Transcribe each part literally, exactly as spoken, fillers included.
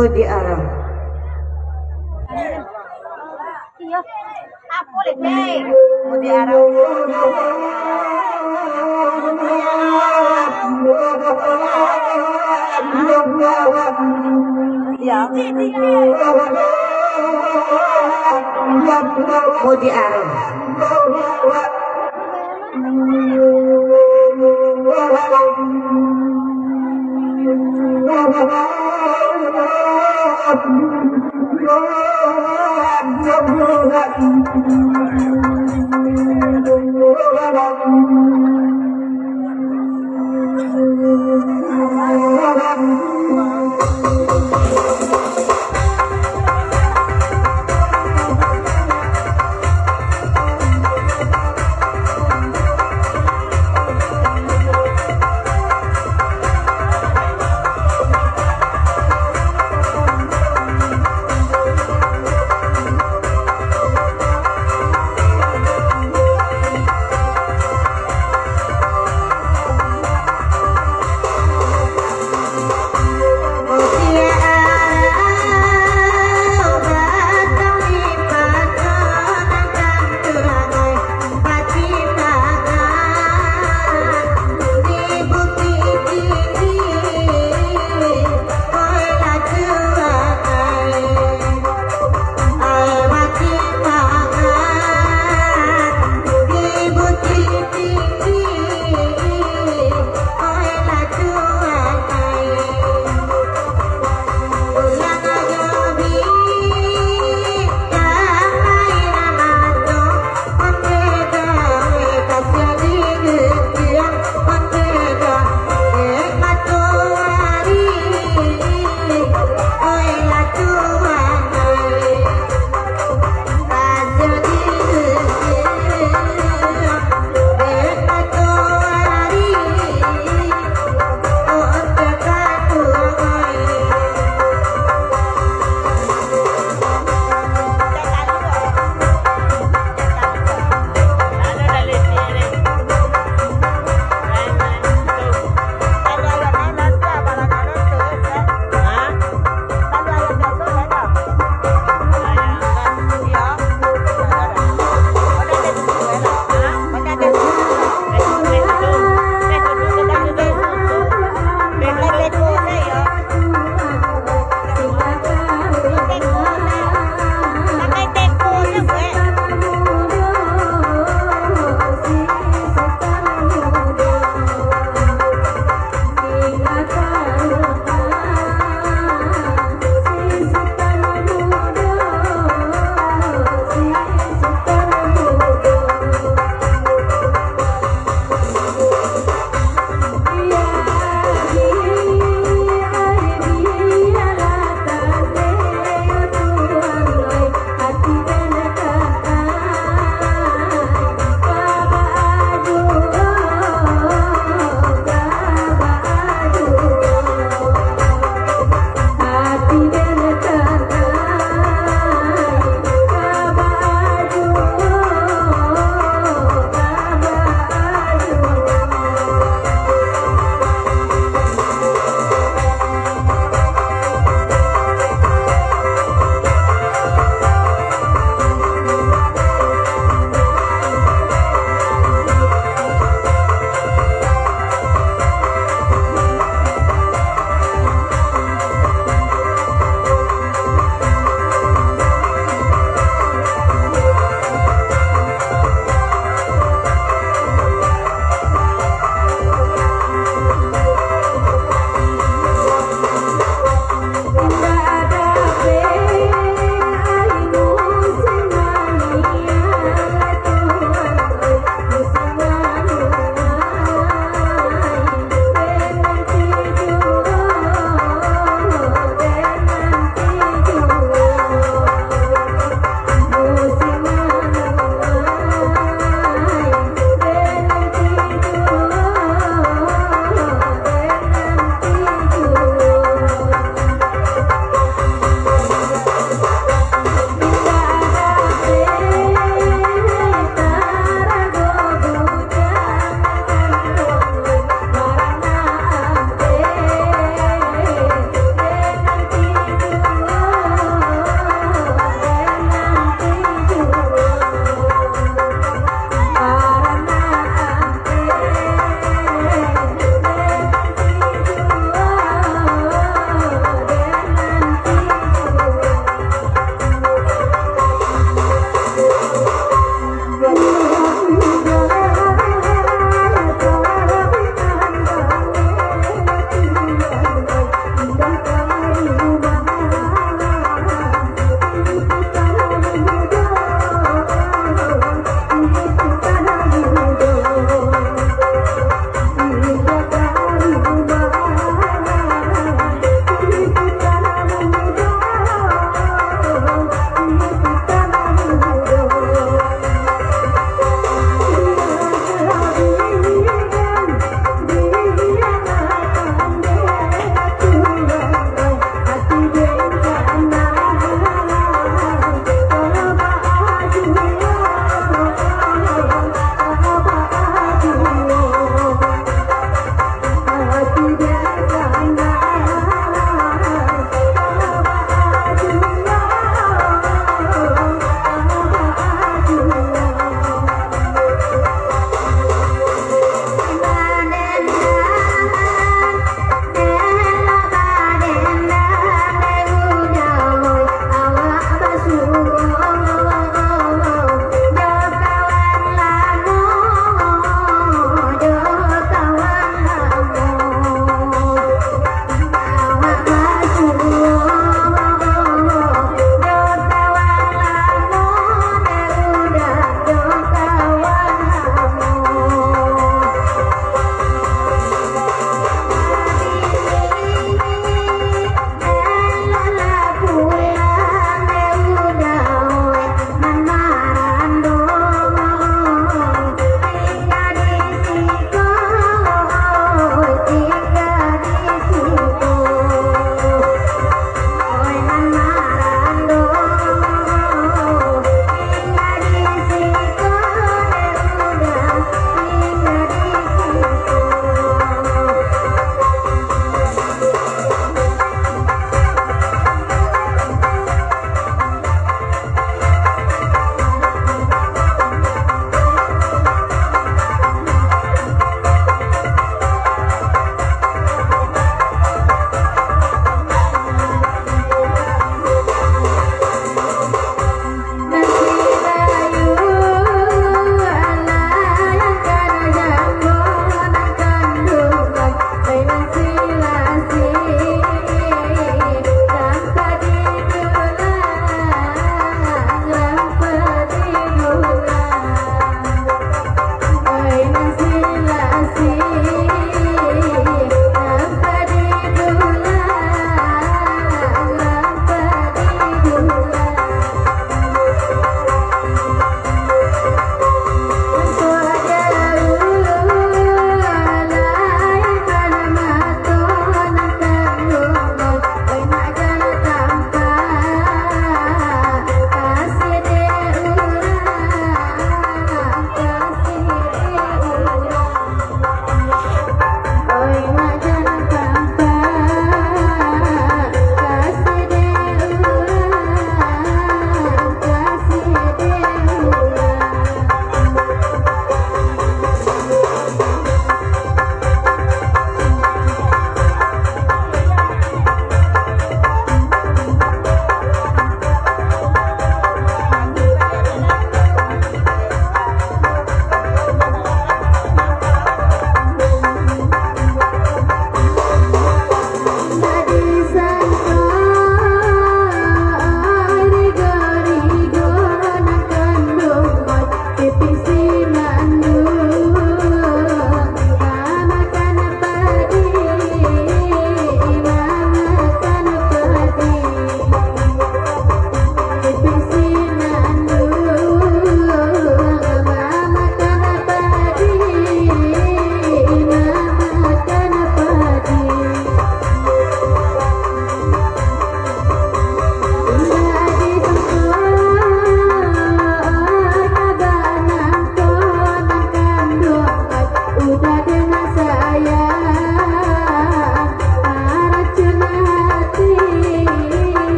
Mutiara. Mutiara. Ya. Mutiara.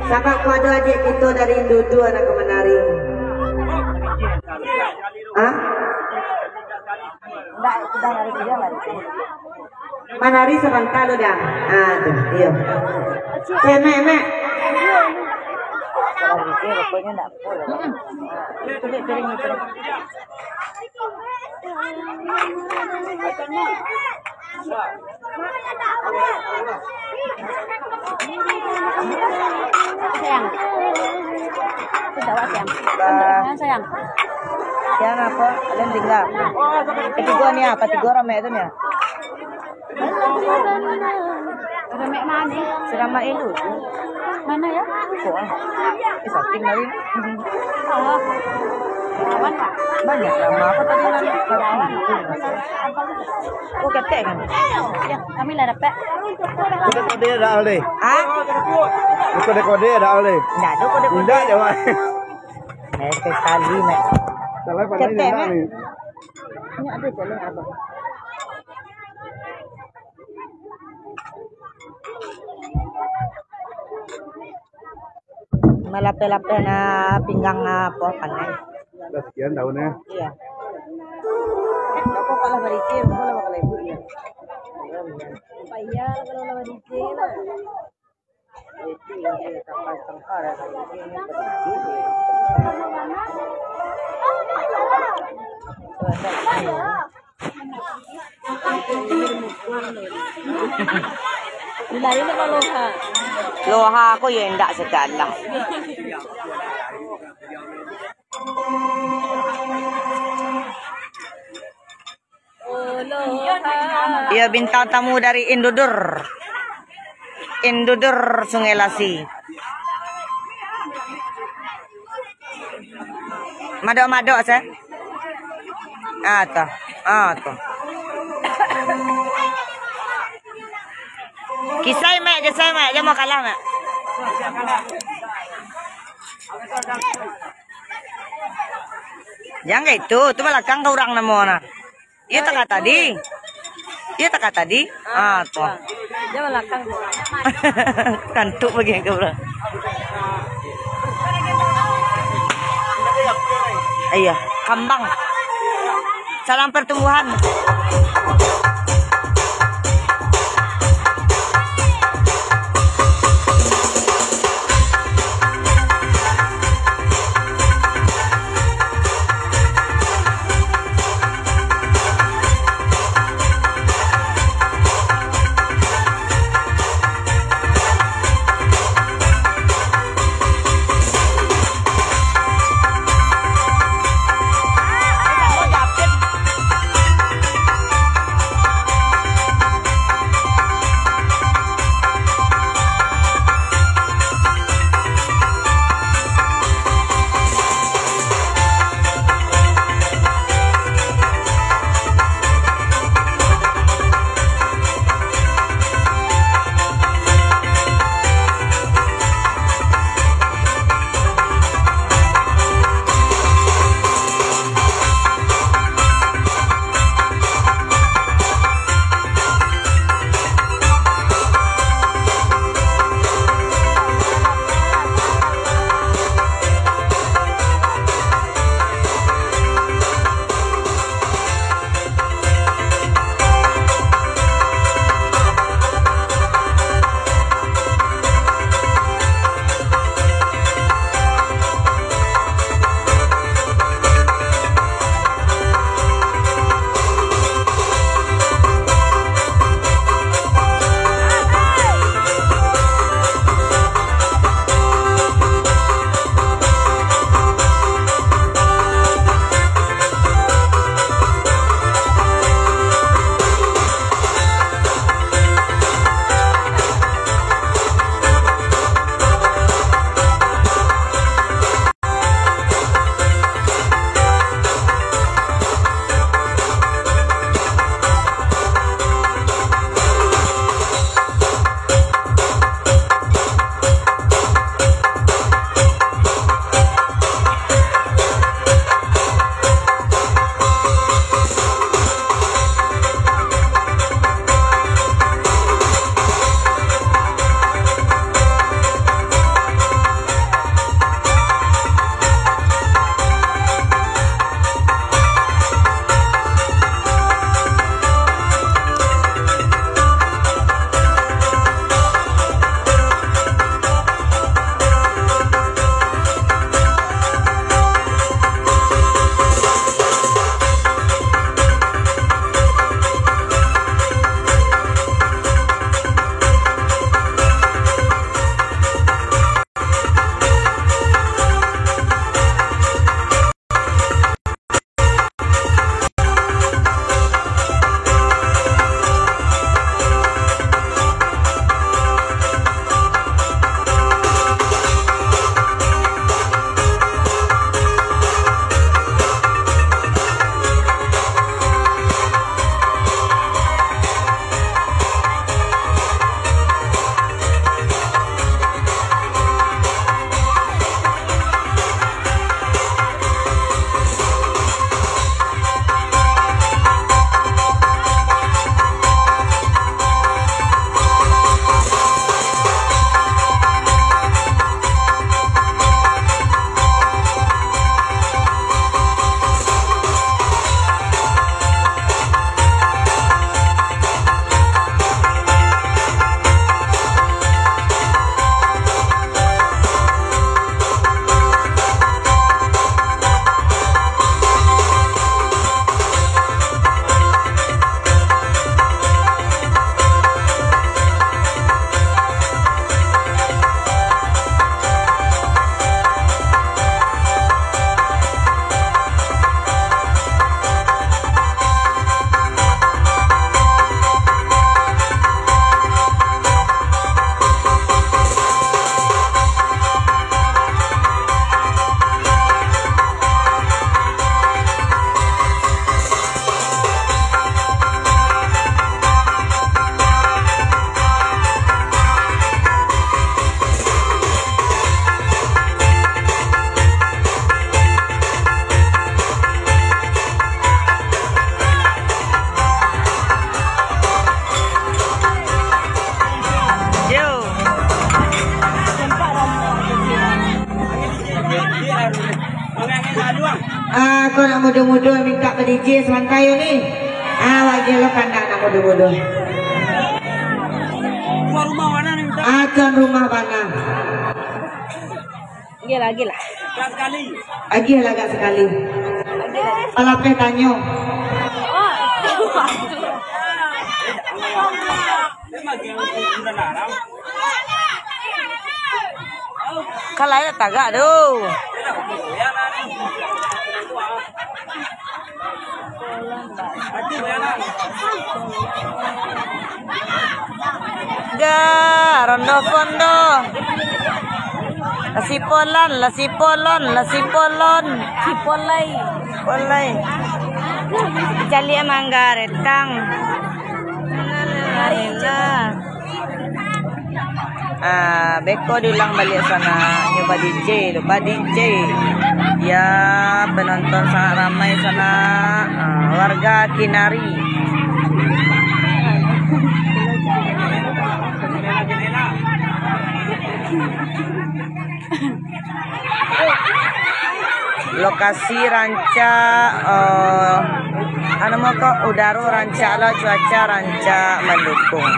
Sabab ko ado adiak kito dari Indudur nan ka manari. Hah? Ndak, sudah nari sudah, nari. Manari sabanta lu dah. Ah, tu, iyo. Eh, Mek, Mek. Kalau gitu, rokoknya ndak full. Itu, Mek, piring itu. Sayang. Itu jawab, sayang. Bah. Jangan, sayang. Siang apa? Kalian tinggal. Ketiga ni apa? Tiga orang mek tu ni. Ada mek mana? Selamat Elu. Mana ya? Kok ah? Eh, samping tadi. Oh. Aman, Pak? Banyak lah, Mak. Apa tadi, Mak? Oh, ketek kan? Ya, kami lah dapat. Kode-kode ada, Aldi? Hah? Kode-kode ada, Aldi? Nggak ada kode-kode. Nggak ada, Mak. Eh, sekali, Mak. Salah pandai. Ketek, nggak Mak? Ni. Ini ada jalan abang. Malapeh-lapeh na pinggang na po panai. Dah sekian tahun ya? Iya. Bapak kalah barisi, bapak lah bakal ibu ya. Apa iya kalau lah barisi lah? Itu yang dia tak pasang parah, barisi. Loha ko yo indak sadalah. Iyo, bintang tamu dari Indudur. Indudur Sungai Lasi. Madok-madok, se. Ah, tu. Ah, tu. Kisai, Mak, kisai, Mak. Jan mau kalah, Mak. Jan itu, tu balakang ka urang namo nah. Iyo, takah tadi. Iyo, takah tadi. Ah, tu. Dia balakang tu. Kantuk bagian ke, bro. Iya, kambang. Salam pertumbuhan. Ah, kau nak mudo-mudo minta ba-D J samantaro ni? Ah, wagiahlah pandak nak mudo-mudo. Ah, tuan rumah bana. Agiahlah, agiahlah. Agiahlah agak sakali. Palapeh tanyo. Kalau dak tagak tu. Ga, rondo pondo. Lasi polon, lasi polon, lasi polon. Sipolai. Polai. Caliak mangga retang. Marilah. Ah, beko diulang baliak sanak, nyo ba-D J tu, ba-D J. Ya, penonton sangat ramai sanak. Ah, warga Kinari. Lokasi rancak, eh, anu mah kok, udaro rancak lah, cuaca rancak mandukung.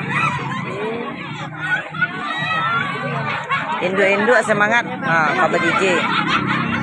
Induak-induak semangat, ha, ka ba-D J.